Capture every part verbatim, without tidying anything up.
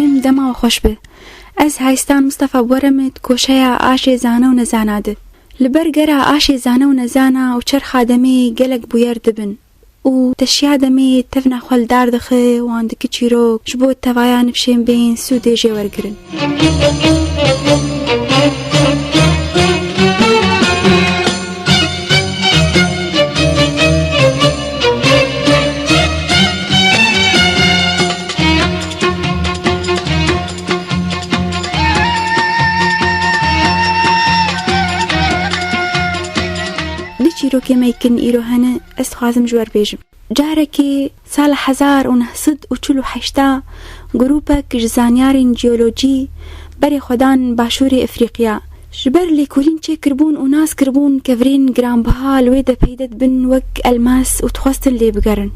Êm dema we xweş be. Ez Haystan Mistefa bi we re me di koşeya aşê zana û nezana de. Li ber gera aşê zana û nezana û çerxa demê gelek bûyer dibin. Û teşiya demê tevna xwe li dar dixe, wan dike çîrok, ji bo tevaya nifşên bên sûdê jê wergirin. Du çîrokê me kin îro hene, ez dixwazim ji we re bêjim. Carekê sala hezar û neh sed û çil û heşt grûpek ji zanyarên jeolojî berê xwe dan Başûrê Efrîqiya. Ji ber lêkolîn çêkiribûn û nas kiribûn kevirên giranbiha li wê de peyde dibin wek elmas û dixwestin lê bigerin.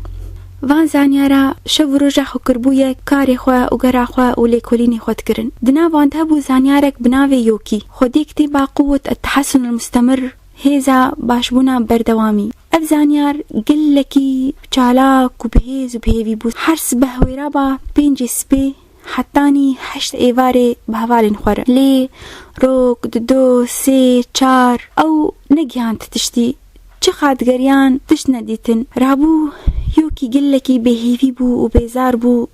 Van zanyara şev û roja xwe kiribûye karê xwe û gera xwe û lêkolînê xwe dikirin. Di nav wan de hebû zanyarek bi navê Yokî. Xwediyek tê ba quwwet et-tehessun el-mustemir, hêza başbûna berdewamî. Ev zanyar gelekî çalak û bihêz û bihêvî bû. Her sibeh wê raba pêncê sibê hetanî heşt êvarê bi hevalên xwe re. Lê rok, dido, sê, çar, ew negihand tiştî. Çiqa digeriyan tişt nedîtin. Rabû Yokî gelekî bêhêvî bû û bêzar bû.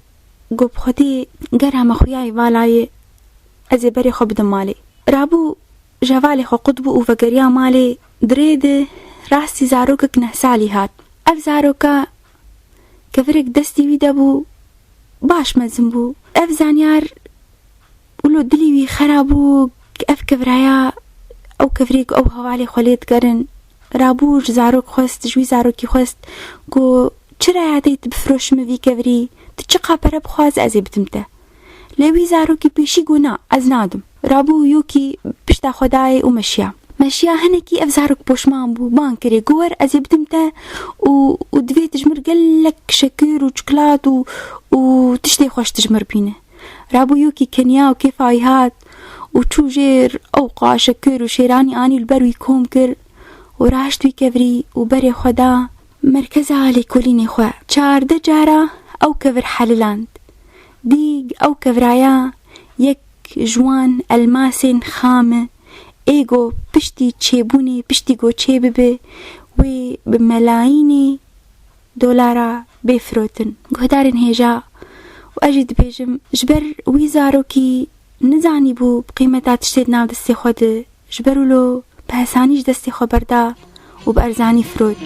Got bi Xwedê, gera me xuyayê valayê, ez ê berê xwe bidim malê. Rabû ji hevalê xwe qut bû û vegeriya malê. Di rê de rastî zarokek neh salî hat. Ev zaroka kevirek destî wî de bû, baş mezin bû. Ev zanyar wilo dilî wî xera bû, ev keviraya ew kevirê ku ew hevalê xwe lê digerin. Rabû ji zarok xwest, ji wî zarokî xwest ku çi raya te tu bifiroşî min vî kevirî, tu çiqa pere bixwazî ez ê bidim te. Lê wî zarokî pêşî got na, ez nadim. Rabû Yokî pişta xwe dayê û meşiya. Meşiya hinekî ev zarok poşman bû, bang kirê, got wer ez ê bidim te û, û divê tu ji mir gelek şekir û çikolat û, û tiştê xweş tu ji mir bîne. Rabû Yokî keniya û kêfa wî hat û çû jêr, ewqa şekir û şêranî anî li ber wî kom kir û raşt wî kevirî û berê xwe da merkeza lêkolînê xwe. Çardeh cara ew kevir heliland. Dîg ew keviraya yek ji wan elmasên xam e, ê go piştî çêbûnê, piştî go çê bibe, wê bi melayînê dolara bê firotin. Guhdarên hêja, û ez jî dibêjim, ji ber wî zarokî nizanîbû bi qîmeta tiştê di nav destê xwe de, ji ber wilo bi hesanî ji destê xwe berda û bi erzanî firot.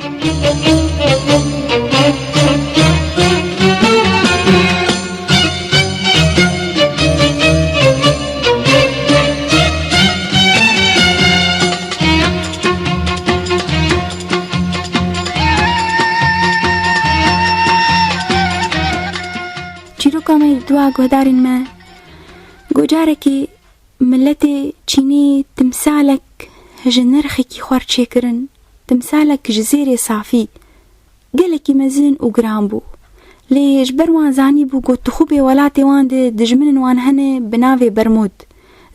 Çîroka me dua guhdarên me, gocarekî miletê Çînê timsalek ji nirxekî xwer çêkirin, timsalek ji zêrê safî, gelekî mezin û giran bû. Lê ji ber wan zanîbû ku tixûbê welatê wan de dijminên wan hene bi navê Bermud.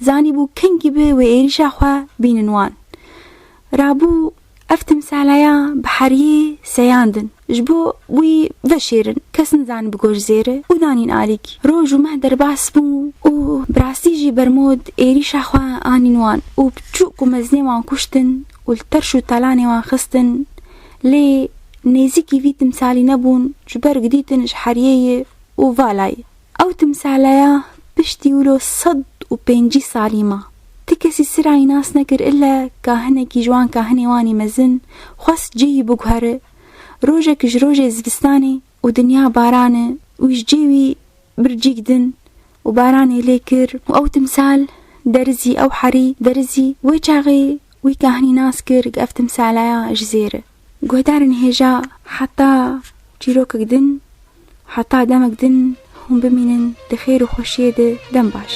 Zanîbû kengî be wê êrîşa xwe bînin wan. Rabû ev timsaleya bi heriyê seyandin. Ji bo wî veşêrin, kes nizanî bi goş zêre û danîn alîkî. Roj û meh derbas bû û bi rastî jî Bermud êrîşa xwe anîn wan û biçûk û mezinê wan kuştin û li terş û talanê wan xistin. Lê nêzîkî vî timsalî nebûn, ji ber ku dîtin ji heriyê ye û vala ye. Ew timsaleya piştî wilo sed û pêncî salî ma. Ti kesî sira wî nas nekir, ille kahinekî ji wan kahinê wan ê mezin xwest cihê wî biguhere. Rojek ji rojê zivistanê û dinya baran e û ji cihê wî bir cîk din û baranê lê kir û ew timsal derizî, ew herî derizî. Wê çaxê wî kahinî nas kir ku ev timsaleya ji zêr e. Guhdarên hêja, heta çîrokek din, heta demek din, hûn bimînin di xêr û xweşiyê de, dem baş.